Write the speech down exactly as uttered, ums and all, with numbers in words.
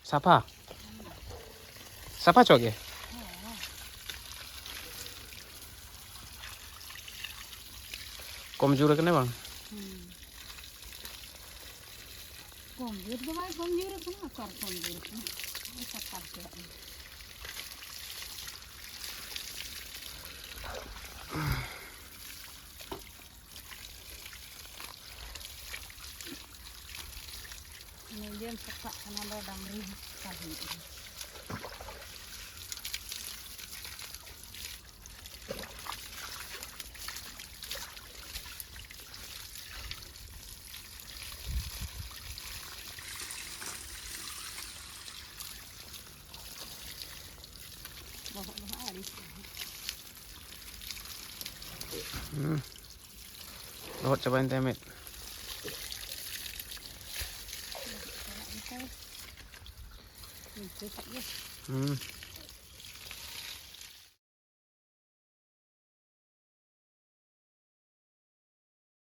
ᱥᱟᱯᱷᱟ? ᱥᱟᱯᱷᱟ ᱪᱚ ᱜᱮ? ᱠᱚᱢ ᱡᱳᱨ ᱠᱟᱱᱟ ᱵᱟᱝ? ᱦᱩᱸ᱾ ᱠᱚᱢ ᱡᱳᱨ ᱫᱚ ᱵᱟᱭ ᱠᱚᱢ ᱡᱳᱨ ᱠᱟᱱᱟ, ᱚᱠᱟᱨᱮ ᱠᱚᱢ ᱡᱳᱨ ᱠᱟᱱᱟ? ᱥᱟᱯᱷᱟ ᱠᱮᱫ᱾ ᱱᱤᱡᱮᱢ ᱥᱟᱯᱷᱟᱜ ᱠᱟᱱᱟ ᱫᱚ ᱰᱟᱝᱨᱤ ᱥᱟᱯᱷᱟ ᱦᱩᱭᱩᱜᱼᱟ᱾ ᱵᱚᱦᱚᱜ ᱫᱚ ᱦᱟᱸᱜ ᱟᱹᱲᱤᱥ ᱜᱮ᱾ ᱦᱩᱸ᱾ ᱞᱚᱦᱚᱫ ᱪᱟᱵᱟᱭᱮᱱ ᱛᱟᱭᱟ ᱢᱮᱫ᱾ ᱪᱟᱞᱟᱜ ᱜᱮᱛᱟᱭ᱾ ᱤᱱᱠᱟᱹ ᱠᱷᱟᱡ ᱜᱮ᱾ ᱦᱩᱸ᱾